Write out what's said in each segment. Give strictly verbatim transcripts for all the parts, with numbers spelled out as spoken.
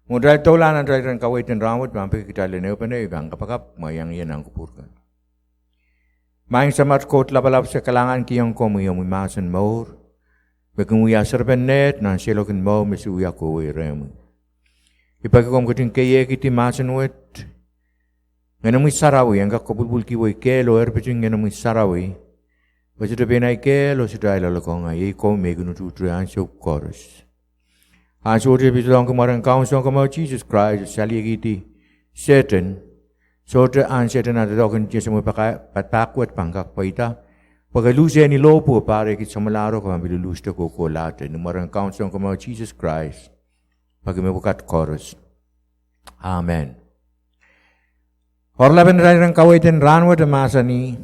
Mwohn atail doulahng atail iren kaweid en rahnwet, pahn peki kitail en ehupene, I pahn kapakap, mwein iang ie nan kupwur kan. Maing Samat Koht Lapalap, se kalahngankihong komwi omwi mahsen mour me kin wia serepen neht nan seiloak en mour me se wia kohwei rehmwi. I peki komw ketin keiekidi mahsen wet, Ngenomwi Sarawi en kak kopwulpwulkihwei kehl oh erpit en Ngenomwi Sarawi, pwe sohte pein ei kehl oh sohte ei loalokong, ei komwi me kin utuhte ansou koaros. Ansou wet I pil doadoahngki mwaren Kaun Sounkomour Sises Krais, saliekihdi Sehdan, sohte ahn Sehdan ah doadoahk en ie semwe padpahk wet pahn kak pweida, pwe ke luhsehni lohpwuo, pahr ehki samwalahro, ke pahn pil luhste kohkohlahte. Ni mwaren Kaun Sounkomour Sises Krais, peki mepwukat koaros. Amen. Oaralapen atail iren kaweid en rahnwet e mahsanih,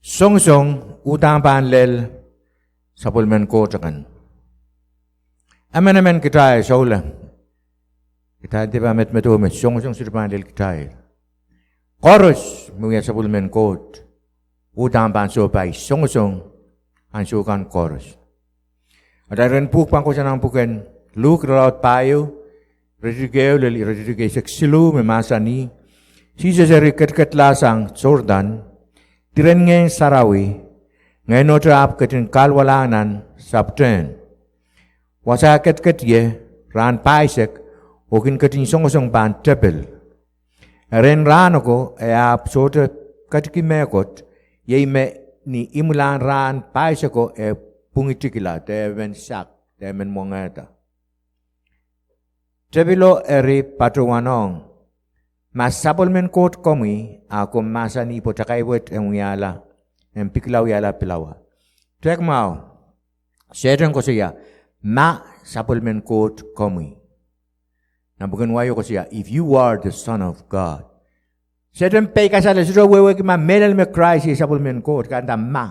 Songosong, uhdahn pahn lel sapwellimen Koht akan. Emenemen kitail sohla, kitail dehr pahn medemedewe me songosong sohte pahn lel kitail. Koaros me wia sapwellimen Koht uhdahn pahn sohpai songosong ansou kan koaros. Atail iren pwuhk pahn kohsang nan pwuken Luk, irelaud pahieu, iretikitik ehu lel iretikitik eisek siluh, me mahsanih, Sises eri ketiketlahsang Sordan, diren Ngehn Sarawi, Ngehnohte ahpw ketin kahluwalahng nan sapwtehn. Wasa ketiket ie rahn pahisek, oh kin ketin songosong pahn tepil. Erein rahn ako e ahpw sohte ketiki mehkot, iei me ni imwilahn rahn pahiseko e pwungitikla, de e men sak, de e men mwengehda. Tepilo eri patohwanohng, Ma sapwellimen Koht komwi, a komw mahsanih pwe takai wet en wiahla, en pikila wiahla pilawa. Tehk mwahu, Sehdan koasoia, Ma sapwellimen Koht komwi. Nan pwuken wai o koasoia, If you are the Son of God. Sehdan peikasal, e sohte wehwehki ma mehlel me Krais iei sapwellimen Koht, kahrehda ma.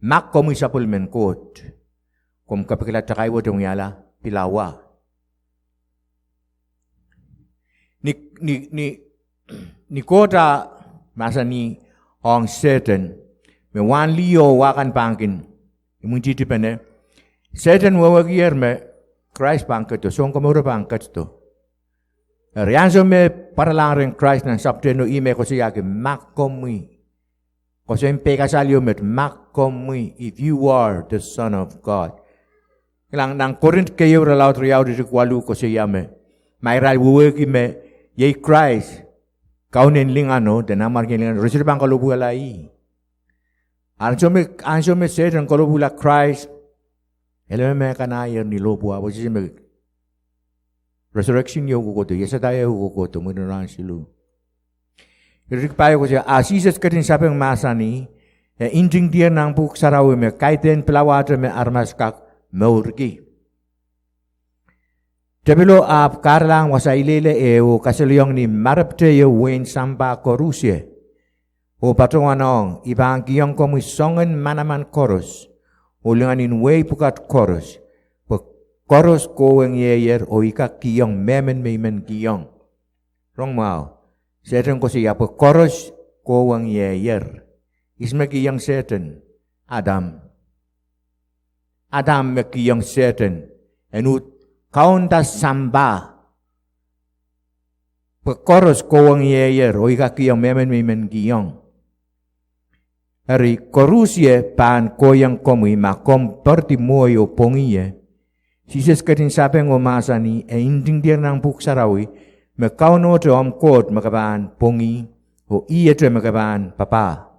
Ma komwi sapwellimen Koht, komw kepikila takai wet en wiahla pilawa. Ni, ni, ni, ni Koht a mahsanih ong Sehdan me wahn liho wa kan pahn kin imwintihtipene, Sehdan wehwehkier me Krais pahn ketido, Sounkomouro pahn ketido. Eri ansou me pwaralahng rehn Krais nan sapwtehno, ih me koasoiahki, Ma komwi. Koasoi en peikasal ieu met, Ma komwi, if you are the Son of God. Kilang, nan Korint keieu, irelaud riau, iretikitik waluh koasoia me ma irail wehwehki me iei Krais, Kaunen lingano, de Nanmwarkien lingano, re sohte pahn kalohpwuwehla ih. Ansou me, ansou me Sehdan kalohpwuwehla Krais, ele me mehkan aier ni lohpwuo, ahpw e sehse me resurrection ieu kohkohdo, iasada ieu kohkohdo, mwurin rahn siluh. Iretikitik pahieu koasoia, A Sises ketin sapeng mahsanih, e ntingdier nan Pwuhk Sarawi me kaidehn pilawahte me aramas kak mourki. Tepilo ahpw kahralahng wasa ileile ehu oh kasalehiong ni marepwte ieu wehin sampah koarusie, oh patohwanohng, I pahn kihong komwi soangen manaman koaros, oh lingan en wehi pwukat koaros, pwe koaros kohwengiehier oh I kak kihong mehmen me I men kihong. Rong mwahu, Sehdan koasoia pwe koaros kohwengiehier. Ihs me kihong Sehdan? Adam. Adam me kihong Sehdan en uhd kaunda sampah, pwe koaros kohwengiehier oh I kak kihong mehmen me I men kihong. Eri koarusie pahn kohieng komwi ma komw poaridi mwohi oh pwongih ie. Sises ketin sapeng oh mahsanih, e ntingdier nan Pwuhk Sarawi me Kaunohte omw Koht me ke pahn pwongih, oh ihte me ke pahn papah.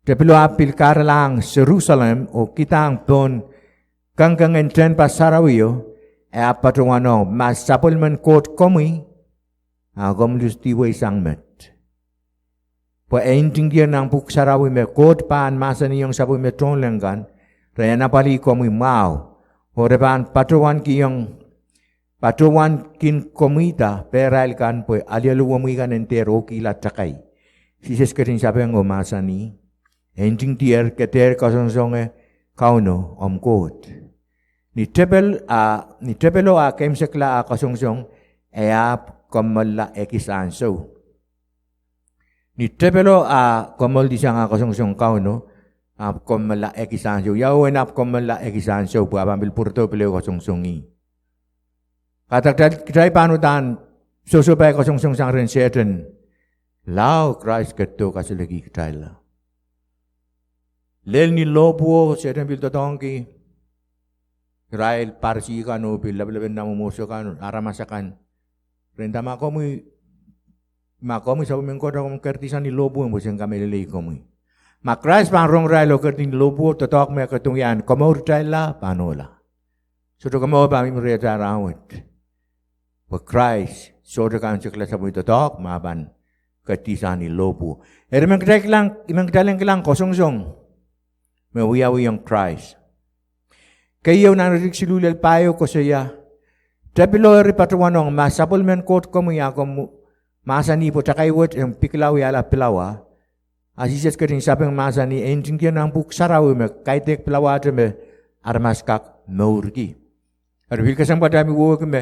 Tepilo ahpw pil kahralahng Serusalem oh kidahng pohn kengkeng en tehnpas sarawio, e ahpw patohwanohng, Ma sapwellimen Koht komwi, a komw lusdihwei sang met. Pwe e ntingdier nan Pwuhk Sarawi me Koht pahn mahsanihong sapwellime tohnleng kan, Re anapwalih komwi mwahu, oh re pahn patohwankihong, patohwan kin komwida pehrail kan pwe alialu wemwi kan en dehr ohkihla takai. Sises ketin sapeng oh mahsanih, e ntingdier ke dehr kasongosonge Kauno omw Koht. Ni tepil a, ni tepilo a keimwsekla ah kasongosong, e ahpw kommoalla ekis ansou. Ni tepilo ah kommoaldisang ah kasongosong Kauno, ahpw kommoalla ekis ansou. Ia uwen ahpw kommoalla ekis ansou? Pwe e pahn pil pwurodo pil ehu kasongosong ih. Kahrehda kitail pahn uhdahn sohsohpai kasongosong sang rehn Sehdan. Lao Krais ketido kaselehki kitailla. Lel ni lohpwuo Sehdan pil doadoahngki irail Parisi kan oh pil lapalapen nah mwomwohdiso kan, aramas akan. Re nda ma komwi, ma komwi sapwellimen Koht, komw keridihsang ni lohpwuo, pwe se en kamehlele komwi. Ma Krais pahn rong irail oh keridi ni lohpwuo, doadoahk me e ketin wia en komouritailla pahn ohla. Sohte komour pahn mihmi rehtail rahnwet. Pwe Krais sohte kaunsekala sapwellime doadoahk ma pahn keridihsang ni lohpwuo. Eri I men kitail kilang, I men kitail en kilang kasongosong me wiawihong Krais. Keieu nan iretikitik siluh lel pahieu koasoia, Tepilo, eri patohwanohng, ma sapwellimen Koht komwi, a komw mahsanih pwe takai wet en pikila wiahla pilawa. A Sises ketin sapeng mahsanih, e ntingdiong nan Pwuhk Sarawi me kaidehk pilawahte me aramas kak mourki. Eri pil kesempwal atail wehwehki me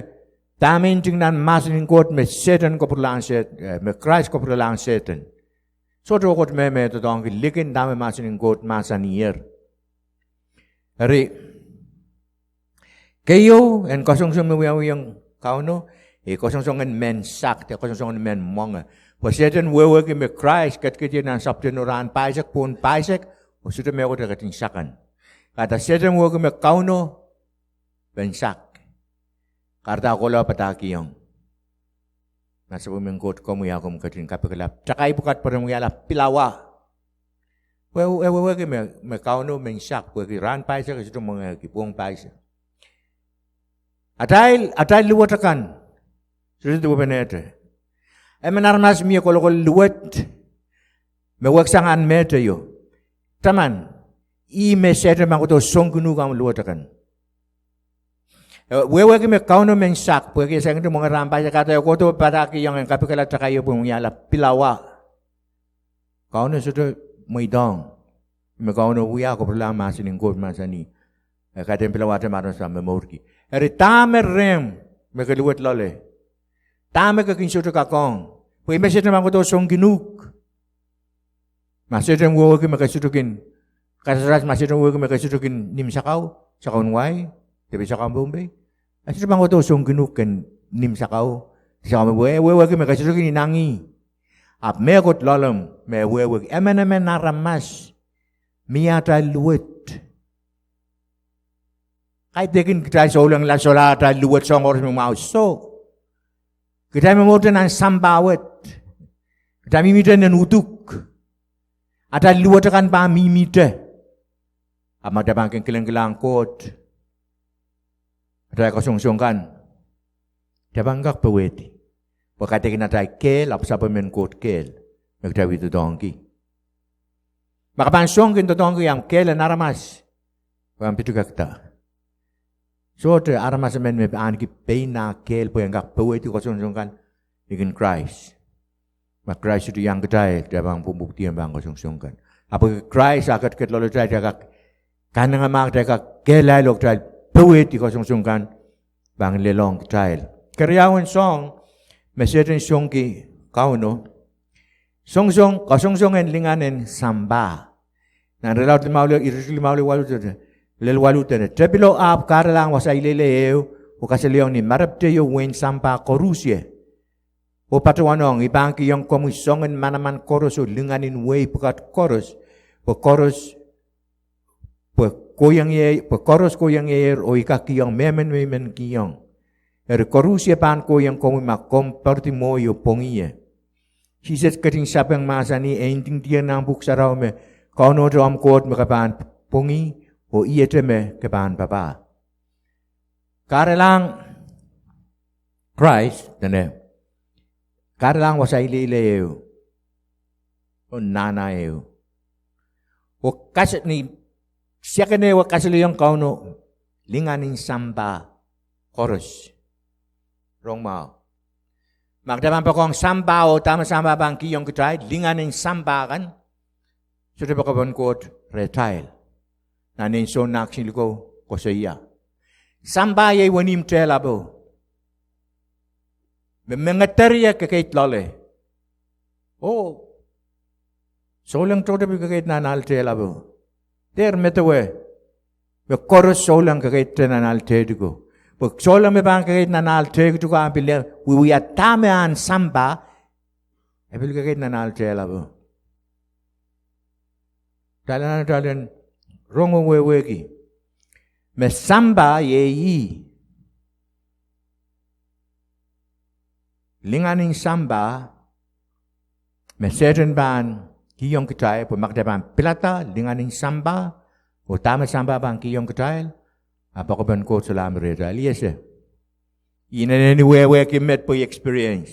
dahme nting nan mahsen en Koht me Sehdan kapwuralahng Seht-, eh, me Krais kapwuralahng Sehdan. Sohte wekot me me doadoahngki likin dahme mahsen en Koht mahsaniher. Eri keieu en kasongosong me wiawihong Kauno, e kasongosong en mehn sak, de kasongosong en mehn mwenge. Pwe Sehdan wehwehki me Krais ketiketier nan Sapwtehno rahn pahisek, pwon pahisek, oh sohte mehkot e ketin sak kan. Kahrehda Sehdan wehwehki me Kauno mehn sak. Kahrehda kohla padahkihong, ma sapwellimen Koht komwi, a komw ketin kapikala takai pwukat pwe ren wiahla pilawa. Pwe e wehwehki me, me Kauno mehn sak, pwehki rahn pahisek e sohte mwengehki, pwon pahisek. Atail, atail luwet akan, sohte duwepenehte. Emen aramas mie kolokol luwet me weksang ahn mehteio. Taman, ih me Sehdan pahn kohdo songkin uhk ahmw luwet akan. E wehwehki me Kauno mehn sak, pwehki e saikinte mwenge rahn pahisek, kahrehda e kohdo padahkihong en kapikala takaio pwe en wiahla pilawa. Kauno sohte mweidohng me Kauno wia kapwuralahng mahsen en Koht mahsanih, e kaidehn pilawahte me aramas pahn momourki. Eri dahme rehmw me ke luwet loale? Dahme ke kin sohte kakohng? Pwe ih me Sehdan pahn kohdo songkin uhk. Ma Sehdan wehwehki me ke sohte kin, kasaras ma Sehdan wehwehki me ke sohte kin nim sakau, sakaun wai, de pil sakaun Pohnpei, e sohte pahn kohdo songkin uhk ken nim sakau, sakaun Pohnpei, e wehwehki me ke sohte kin inangih. Ahpw mehkot loalomw me e wehwehki, emenemen aramas, mie atail luwet. Kaidehkin kitail souleng la solahr atail luwet soahng koaros me mwahu, soh. Kitail momourte nan sampah wet. Kitail mihmihte nan uduk. Atail luwet akan pahn mihmihte. Ahpw ma kitail pahn kin kilengkilang Koht, atail kasongosong kan, kitail pahn kak powehdi. Pwe kaidehkin atail kehl ahpw sapwellimen Koht kehl me kitail wie doadoahngki. Ma ke pahn song kin doadoahngki ahmw kehl en aramas, pwe ahmw pidikekda. Sohte aramas emen me ahneki pein ah kehl pwe en kak powehdi kasongosong kan likin Krais. Ma Krais sohte iang kitail, kitail pahn pwupwukdiong pahn kasongosong kan. Ahpw Krais ah ketiket loalatail, kitail kak kanengamah, kitail kak kehlail oh kitail powehdi kasongosong kan pahn lelohng kitail. Keriaun soahng me Sehdan songki Kauno, songosong, kasongosong en lingan en sampah. Nan irelaud limau lel, iretikitik limau lel waluh, lel waluh dene, Tepilo, ahpw kahrelahng wasa ileile ehu oh kasalehiong ni marepteio wehin sampah koarusie, oh patohwanohng, I pahn kihong komwi soangen manaman koaros oh lingan en wehi pwukat koaros, pwe koaros, pwe kohiengie-, pwe koaros kohiengiehier oh I kak kihong mehmen me I men kihong. Eri koarusie pahn kohieng komwi ma komw poaridi mwohi oh pwongie. Sises ketin sapeng mahsanih, e ntingdiong nan Pwuhk Sarawi me Kaunohte omw Koht me ke pahn pwongih, oh ihete me ke pahn papah. Kahrelahng Krais, dene, kahrelahng wasa ileile ehu oh nahna ehu, oh kas-, ni siaken ehu e kasalehiong Kauno lingan en sampah koaros. Rong mwahu. Ma kitail pahn poakohng sampah oh dahme sampah pahn kihong kitail, lingan en sampah kan, sohte pokon Koht rehtail. Nan Sohn nahk siluh ko koasoia, sampah iei wenihmw tehlapo me mengederie kekeid loale. Oh, souleng tohto pil kekeid nan ahl tehlapo. Dehr medewe me koaros souleng kekeid nan ahl tehtiko. Pwe souleng me pahn kekeid nan ahl tehk tuko ahn pil wiewia dahme ahn sampah, e pil kekeid nan ahl tehlapo. Kitail anahne kitail en rong oh wehwehki me sampah iei ih lingan en sampah me Sehdan pahn kihong kitail, pwe ma kitail pahn pilada lingan en sampah oh dahme sampah pahn kihong kitail, a poakepen Koht solahr mi rehtail. I ese, I inenen wehwehki met pwe I experience.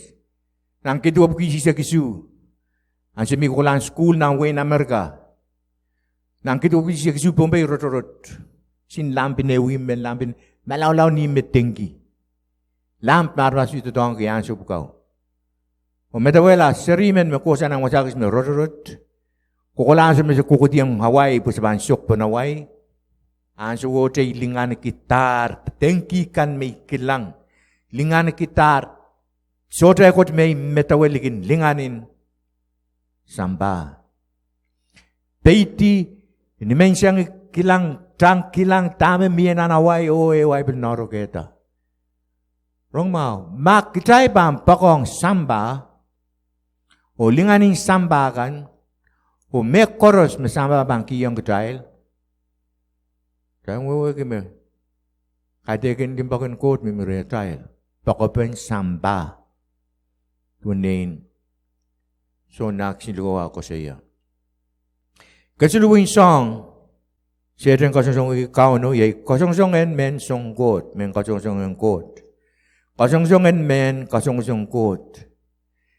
Nan kid wepwiki sises kisuh, ansou me I kokolahng sukuhl nan wehin Amerika, nan kid wepwiki sises kisuh Pohnpei rotorot, sin lamp en ehu, ihmw men lamp en malaulau, ni me dengki, lamp me aramas doadoahngki ansou pwukat. Oh medewehla seri men me kohsang nan wasa kis me rotorot, kokolahng ansou me se kohkohdiong Hawaii pwe se pahn sokpene Hawaii. Ansowohte I linganekidahr dengki kan me I kilang, linganekidahr sohte kot me I medewe likin lingan en sampah. Peidi, nimenseng, kilang, tang kilang dahme mie nan Hawaii oh ehu ahi pil noahrokehda. Rong mwahu, ma kitail pahn poakohng sampah oh lingan en sampah kan oh mehkoaros me sampah pahn kihong kitail, kitail wehwehki me kaidehkin limpoak en Koht mihmi rehtail, poakepen sampah. Duwen nein Sohn nah kisin likou ah koasoia, kesiluhwen soahng Sehdan kasongosongki Kauno iei kasongosong en mehn song Koht, mehn kasongosong en Koht. Kasongosong en mehn kasongosong Koht.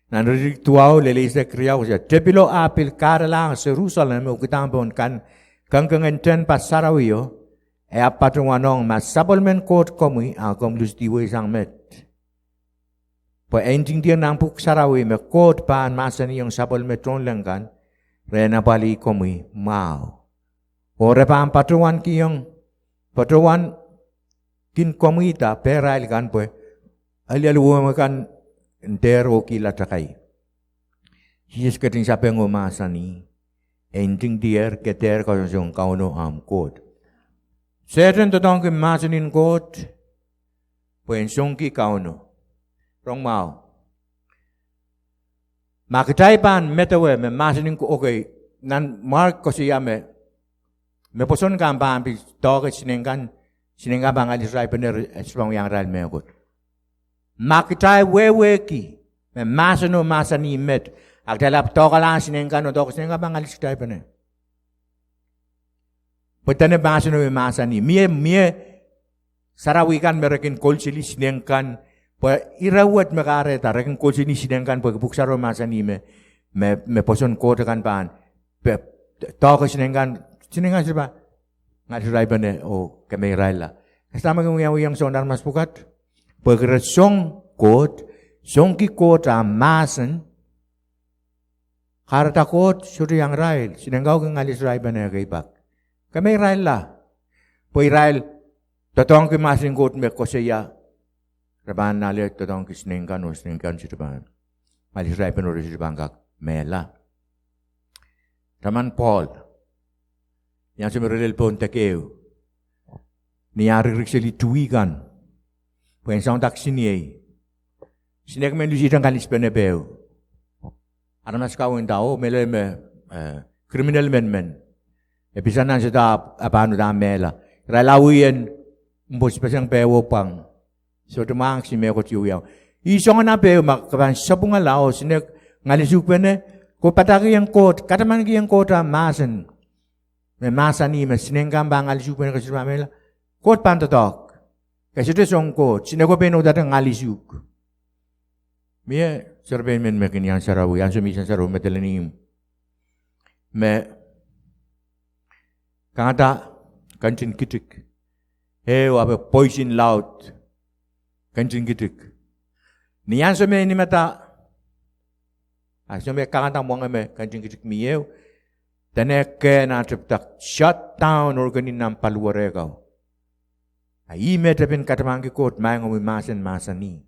Nan Ririkidi duwau, lel eisek riau, koasoia, Tepilo ahpw pil kahrelahng Serusalem oh kidahng pohn kan kengkeng en tehnpas sarawio, e ahpw patohwanohng, Ma sapwellimen Koht komwi, a komw lusdi weisang met. Pwe e ntingdier nan pwuhk sarawi me Koht pahn mahsanihong sapwellime tohnleng kan, Re en apwalih komwi mwahu, oh re pahn patohwan kihong, patohwan kin komwida pehrail kan pwe alialu wehwehkan en dehr oh kihla takai. Sises ketin sapeng oh mahsanih, E ntingdier ke dehr kasongosong Kauno ahmw Koht. Sehdan doadoahngki mahsen en Koht pwe en songki Kauno. Rong mwahu, ma kitail pahn medewe me mahsen en Koht, okay, nan Mark koasoia me, me pwoson kan pahn pil doahke sineik kan, sineik kan pahn ngalis irail pene, re sohte pahn wiahiong irail mehkot. Ma kitail wehwehki me mahseno mahsanih met, a kitail ahpw doahkelahng sineik kan oh doahke sineik kan pahn ngalis kitail pene. Pwe dene mahseno me mahsanih, mie, mie sarawi kan me re kin kolseli sineik kan, pwe ire wet me kahrehda re kin kolseli sineik kan pwehki pwuhk sarawi mahsanih me, me, me pwoson Koht kan pahn, pwe doahke sineik kan, sineik kan sohte pahn ngalis irail pene oh kemeirailla. Ke sehse me kin wiawiong soangen aramas pwukat? Pwehki re song Koht, songki Koht ah mahsen, kahrehda Koht sohte iang irail, sineik kan kin ngalis irail pene ekei pak. Kemeirailla. Pwe irail doadoahngki mahsen en Koht me koasoia, re pahn ale doadoahngki sineik kan oh sineik kan sohte pahn ngalis irail pene oh re sohte pahn kak mehla. Taman Pohl, ni ansou me re lel pohn deke ehu, ni ah rikirikseli towehkan pwe en soangen dake siniei, sineik men lusiht en kalis pene pehu. Aramas kau nda, oh, mehlel me, eh, criminal men men, e pil sang nan sohte e pahn uhdahn mehla. Irail awih en mpwospeseng pehu oh pwang. Sohte mwahngih mehkot ieu iang. Ih soangen pehu ma ke pahn sapwungala oh sineik ngalis uhk pene, ke padahkihong Koht, katamankihong Koht ah mahsen me mahsanih me sineik kan pahn ngalis uhk pene, ke sohte pahn mehla, Koht pahn doadoahk. Ke sohte song Koht, sineiko pein udahte ngalis uhk. Mie serepein men me kin iang sarawi, ansou me I sang sarawi, medelen ihmw, me kangada kentikitik, ehu ahpw poisin laud, kentikitik. Ni ansou me e nimada, ansou me kangada mwenge me kentikitik mie ehu, dene e kehn ah tepda shut down organ en nan paliwere kau. A ih me tepin katamanki Koht, Maing, omwi mahsen mahsanih,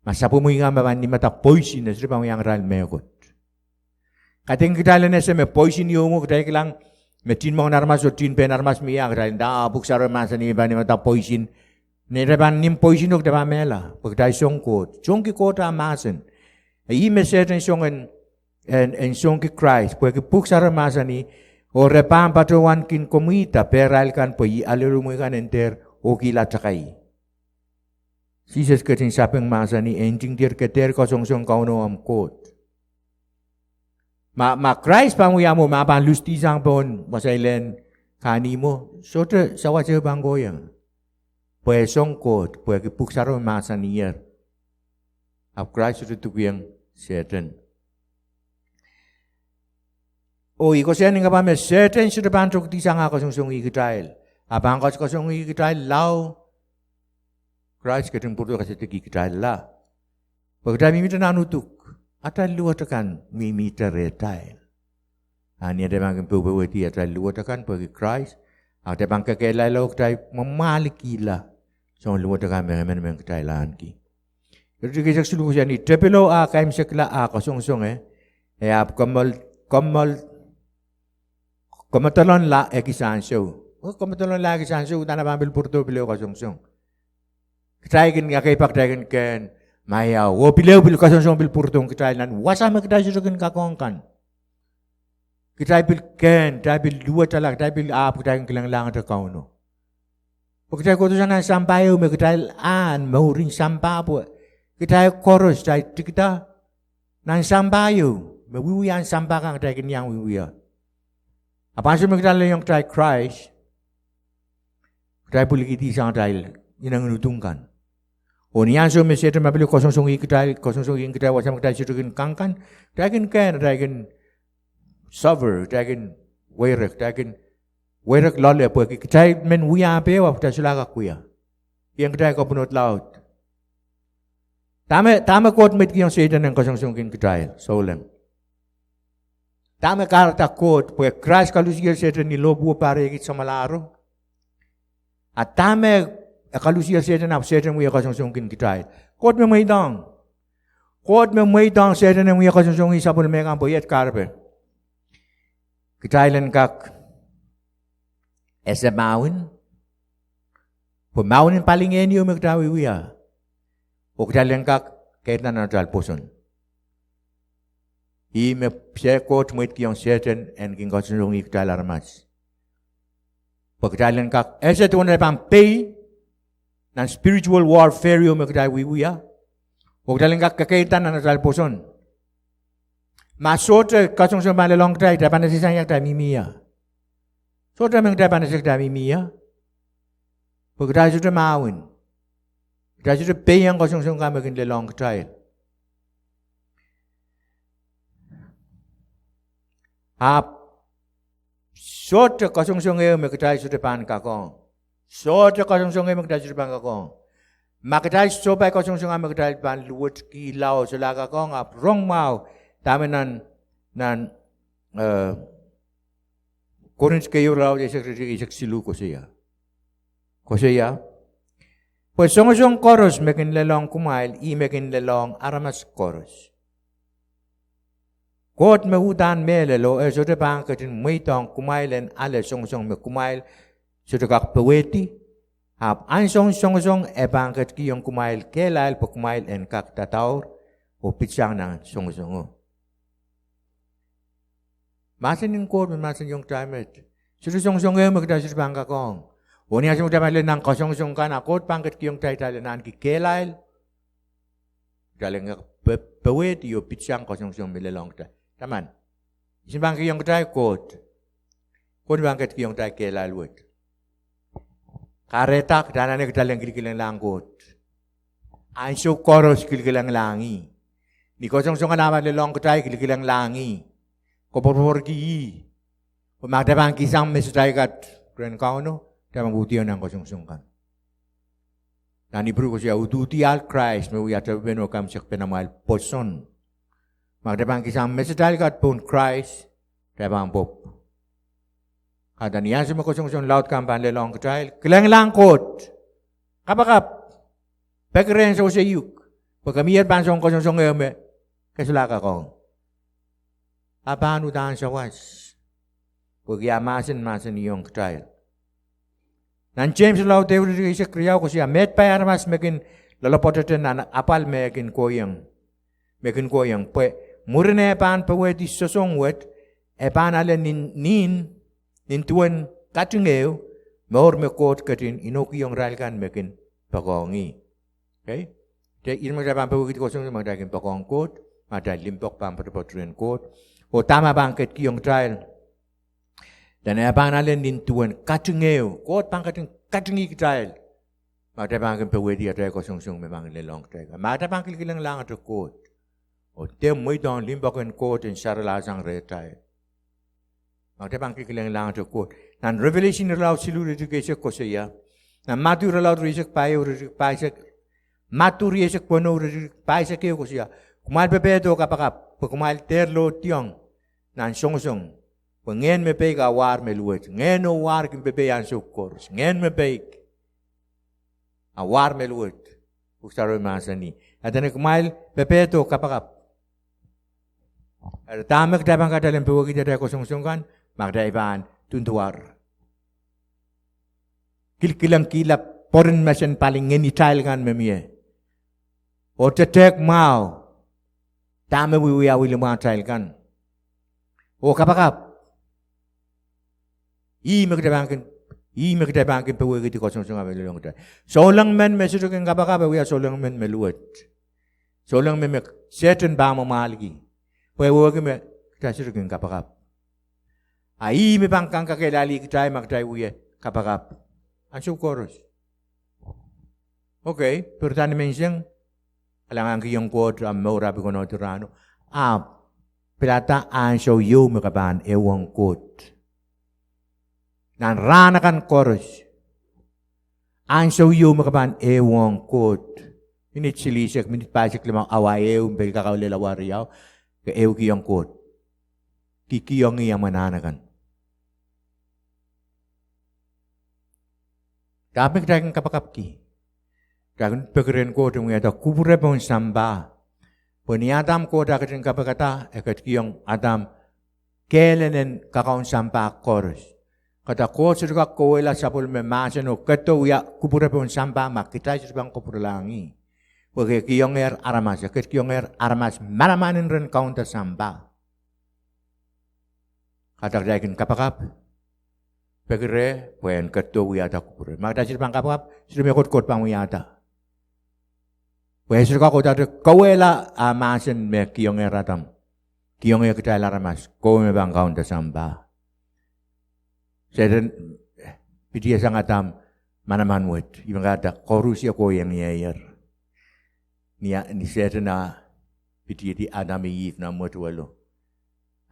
ma sapwomwi kan me pahn nimada poisin, e sohte pahn wiahiong irail mehkot. Kaidehn kitail en ese me poisin ieu mwo, kitail kilang me tin mwohn aramas oh tin pein aramas mie, a kitail nda, ah, pwuhk sarawi mahsanih me pahn nimada poisin, Ni re pahn nim poisin o kitail pahn mehla, pwe kitail song Koht. Songki Koht ah mahsen. E ih me Sehdan song en, en, en songki Krais, pwehki Pwuhk Sarawi mahsanih, oh re pahn patohwan kin komwihda pehrail kan pwe ih alerumwi kan en dehr ohkihla takai. Sises ketin sapeng mahsanih, e ntingdier ke dehr kasongosong Kauno omw Koht. Ma, ma Krais pahn wia mwo, ma pahn lusdi sang pohn wasailehn kahnimwo, sohte sawas ehu pahn kohieng. Pwe e song Koht, pwehki Pwuhk Sarawi mahsaniher. Ahpw Krais sohte dukiong Sehdan. Oh I kosehn en kapwa me Sehdan sohte pahn tokidi sang ah kasongosongih kitail. A pahn kas, kasongosongih kitail lao Krais ketin pwurodo kasadeki kitailla. Pwe kitail mihmihte nan uduk, atail luwet akan mihmihte rehtail. A ni atail pahn kin powehdi atail luwet akan pwehki Krais, a kitail pahn kekehlailla oh kitail mwamwahlikihla soangen luwet akan me emenemen kitail ahneki. Iretikitik eisek siluh koasoia, ni tepelo ah kaimwisekla ah kasongosonge, e ahpw komol, komol, komodolonla ekis ansou. Oh, komodolonla ekis ansou, uhdahn e pahn pil pwurodo pil ehu kasongosong. Kitail kin, ekei pak kitail kin kehn, ma ia, oh pil ehu pil kasongosong pil pwurodohng kitail nan wasa me kitail sohte kin kak ong kan. Kitail pil kehn, kitail pil luwetala, kitail pil ahpw kitail kin kilenglahngete Kauno. Pwe kitail kohdohsang nan sampah ieu me kitail ahn mourin sampah pwe kitail koaros kitail tikida nan sampah ieu, me wiewia nan sampah kan kitail kin iang wiewia. Ahpw ansou me kitail lelohng kitail Krais, kitail pwilikihdi sang atail inengin udung kan. Oh ni ansou me Sehdan ma pil kasongosongih kitail, kasongosongih kitail wasa me kitail sohte kin kangkan, kitail kin kehn, kitail kin suffer, kitail kin weirek, kitail kin weirek loale pwehki kitail men wia peho ahpw kitail solahr kak wia. Ien kitail kapwunod laud. Dahme, dahme Koht mweidkihong Sehdan en kasongosongkin kitail souleng? Dahme kahrehda Koht, pwe Krais kaluhsiher Sehdan ni lohpwuo pahr ehkit samwalahro? A dahme e kaluhsiher Sehdan ahpw Sehdan wia kasongosongkin kitail? Koht me mweidohng. Koht me mweidohng Sehdan en wia kasongosongih sapwellime kan pwe iet kahrepe. Kitail en kak ese mahwen, pwe mahwen en palingehn ieu me kitail wiewia, oh kitail en kak keirda nan atail pwoson. Ih me Koht mweidkihong Sehdan en kin kasongosongih kitail aramas. Pwe kitail en kak ese duwen atail pahn pei nan spiritual warfare ieu me kitail wiewia, oh kitail en kak kekeirda nan atail pwoson. Ma sohte kasongosong pahn lelohng kitail, kitail pahn esehsang ia kitail mihmi ia. Sohte men kitail pahn ese kitail mihmi ia. Pwe kitail sohte mahwen. Kitail sohte peiong kasongosong kan me kin lelohng kitail. Ahpw sohte kasongosong ehu me kitail sohte pahn kak ong. Sohte kasongosong ehu me kitail sohte pahn kak ong. Ma kitail sohpai kasongosong kan me kitail pahn luwetkihla oh solahr kak ong, ahpw rong mwahu, dahme nan, nan, eh, Korint keieu, irelaud eisek, iretikitik eisek siluh koasoia. Koasoia, pwe songosong koaros me kin lelohng kumwail, ih me kin lelohng aramas koaros. Koht me uhdahn mehlel, oh e sohte pahn ketin mweidohng kumwail en ale songosong me kumwail sohte kak powehdi, ahpw ansoun songosong e pahn ketikihong kumwail kehlail pwe kumwail en kak dadaur oh pitsang nan songosongo. Mahsen en Koht me mahsanihong kitail met, sohte songosong ehu me kitail sohte pahn kak ong. Oh ni ansou me kitail pahn lel nan kasongosong kan, a Koht pahn ketikihong kitail, kitail en ahneki kehlail, kitail en kak pe-, powehdi oh pitsang kasongosong me lelohng kitail. Taman, ihs me pahn kihong kitail? Koht. Koht pahn ketikihong kitail kehlail wet. Kahrehda kitail anahne kitail en kilikilenglahng Koht. Ansou koaros kilikilenglahng ih. Ni kasongosong kan ah pahn lelohng kitail, kilikilenglahng ih. Koapworopworki ih. Oh ma kitail pahn kihsang mesatail kat rehn Kauno, kitail pahn pwuhdiong nan kasongosong kan. Nan Ipru koasoia, uduhdiahl Krais me wia tepin oh kaimwisekpen amwail pwoson. Ma kitail pahn kihsang mesatail kat pohn Krais, kitail pahn pwopw. Kahrehda ni ansou me kasongosong laud kan pahn lelohng kitail, kilenglahng Koht. Kapakap. Peki rehn sewese uk. Pwe ke mier pahn song kasongosong ehu me ke solahr kak ong. A pahn uhdahn sawas. Pwehki ah mahsen mahsanihong kitail. Nan James irelaud ehu iretikitik eisek riau koasoia, meid pai aramas me kin loalopwoatohte nan apwal me kin kohieng, me kin kohieng, pwe mwurin eh pahn powehdi sosohng wet, e pahn ale nin, nin, nin duwen katingeo, mour me Koht ketin inoukihong irail kan me kin poakohng ih. Okay? De ihme kitail pahn powehkihdi koasokoasoia, ma kitail kin poakohng Koht, ma kitail limpoak pahn poatopoat rehn Koht, oh dahme pahn ketikihong kitail. Dene e pahn ale nin duwen katingeo, Koht pahn ketin katingih kitail. Ma kitail pahn kin powehdi atail koasokoasoia me pahn kin lelohng kitail. Ma kitail pahn kilkilenglahngete Koht, oh de mweidohng limpoak en Koht en saralahsang rehtail. Ma kitail pahn kilkilenglahngete Koht. Nan Revelation irelaud siluh iretikitik eisek koasoia. Nan Madiu irelaud rieisek pahieu iretikitik pahisek, Madiu rieisek weneu iretikitik pahisek ehu koasoia, kumwail pepehdo kapakap, pwe kumwail dehr lohdiong nan songosong, pwe Ngehn me peik a war me luwet. Ngehn oh war kin pepei ansou koaros. Ngehn me peik a war me luwet. Pwuhk Sarawi mahsanih, a dene kumwail pepehdo kapakap. Eri dahme kitail pahn kaidehn powehkihdi atail koasokoasoia kan, ma kitail pahn dundwar, kilkilengkihla pwoaren mesen palingehn itail kan me mie, oh tetehk mwahu dahme wiewiawi limwahtail kan, oh kapakap. Ihme kitail pahn kin, ihme kitail pahn kin powehkihdi koasokoasoia me lelohng kitail. Souleng men me sohte kin kapakap, e wia souleng men me luwet. Souleng men me Sehdan pahn mwamwahlki, pwe e wehwehki me kitail sohte kin kapakap. A ihme pahn kak kakehlailih kitail ma kitail wie kapakap ansou koaros. Okay, pirida ni menseng, kalahngankihong Koht ahmw mour, ahpw I konehdi rahno, ahpw pilada ansou ieu me ke pahn ehuong Koht. Nan rahn akan koaros, ansou ieu me ke pahn ehuong Koht. Minit silihsek, minit pahisek limau, awa ehu, pil kak awa lel, awa riau, ke ehukihong Koht. Kihkihong ih ahmw anahn akan. Dahme kitail kin kapakapki? Kitail kin peki rehn Koht en wiahda kupwure pohn sampah. Pwe ni Adam Koht eh ketin kapikada, e ketikihong Adam kehl en kakaun sampah koaros. Kahrehda Koht sohte kak kauwehla sapwellime mahsen oh ketido wia kupwure pohn sampah ma kitail sohte pahn kupwurelahng ih. Pwe e kihongehr aramas, e ketikihongehr aramas manaman en ren kaunda sampah. Kahrehda kitail kin kapakap, peki reh pwe en ketido wiahda kupwure. Ma kitail sohte pahn kapakap, sohte mehkot Koht pahn wiahda. Pwe e sohte kak kauwehla ah mahsen me kihongehr Adam, kihongehr kitail aramas, kowe me pahn kaunda sampah. Sehdan pitihasang Adam manaman wet, ihme kahrehda koarusie kohiengieier. Ni, ni Sehdan ah pitihedi Adam oh Ihp nan mwetuwelo,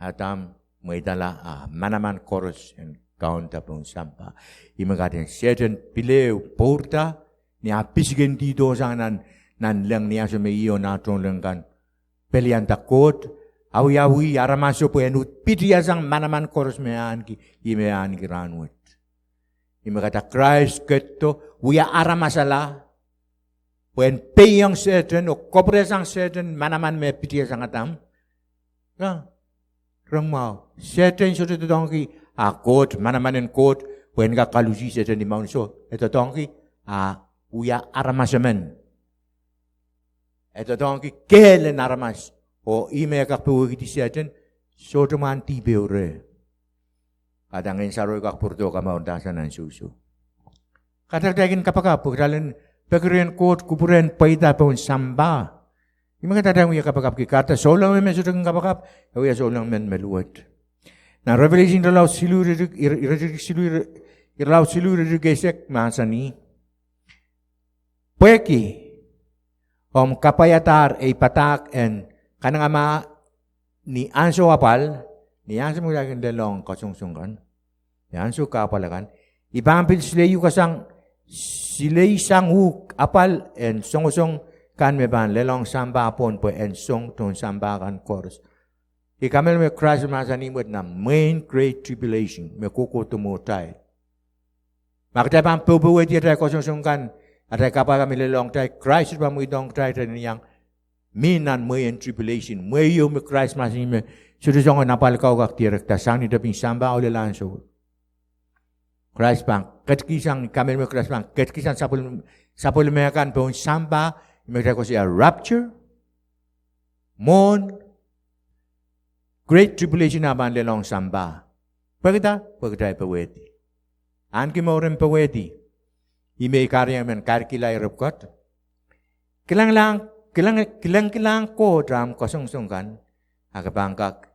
Adam mweidala ah manaman koaros en kaunda pohn sampah. Ihme kahrehda Sehdan pil ehu pwourda, ni ah pisikindihdo sang nan, nan leng ni ansou me ih oh nah tohnleng kan pelianda Koht, awiawih aramaso pwe en uhd pitihasang manaman koaros me ahneki, ih me ahneki rahnwet. Ihme kahrehda Krais ketido wia aramasala pwe en peiong Sehdan oh kapwurehsang Sehdan manaman me pitihasang Adam. Rong mwahu, Sehdan sohte doadoahngki ah Koht, manaman en Koht, pwe en kak kaluhsih Sehdan ni maing. Soh, e doadoahngki ah wia aramas emen. E doadoahngki kehl en aramas. Oh ihme e kak powehkihdi Sehdan, sohte mwahn dihp ehu reh. Kahrehda Ngehn Sarawi kak pwurodo kamourasang nan sousou. Kahrehda kitail kin kapakap, pwe kitail en peki rehn Koht kupwure en pweida pohn sampah. Ihme kahrehda kitail wie kapakapki. Kahrehda souleng men me sohte kin kapakap, e wia souleng men me luwet. Nan Revelation irelaud siluh iretikitik, ir-, iretikitik siluh, ir-, irelaud siluh iretikitik eisek mahsanih, pwehki omw kapwaiadahr ei padahk en kanengamah ni ansou apwal, ni ansou me kitail kin lelohng kasongosong kan, ni ansou kahpwal akan, I pahn pil sileiuhkasang, sileisang uhk apwal en songosong kan me pahn lelohng sampah pwon pwe en song tohn sampah kan koaros. I kamehlele me Krais mahsanih me nan mwein Great Tribulation me kohkohdo mwohtail, ma kitail pahn powehdi atail kasongosong kan, atail kahpwal kan me lelohng kitail, Krais sohte pahn mweidohng kitail, kitail en iang mi nan mwein tribulation, mwehi ieu me Krais mahsanih me sohte soangen apwal kau kak dierekda, sang ni tepin sampah oh lel ansou. Krais pahn ketikihsang, kamehlele me Krais pahn ketikihsang sapwellime, sapwellime kan pohn sampah, me kitail koasoia rapture, mwohn, great tribulation ah pahn lelohng sampah. Pwekida? Pwe kitail powehdi. Ahneki mouren powehdi. Ih me I kahrehiong men kalikihla ire pwukat. Kilang, kilang, kilangkilahng Koht ahmw kasongosong kan, a ke pahn kak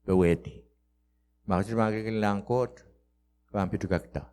powehdi. Ma ke sohte pahn kilangkilahng Koht, ke pahn pitikekda.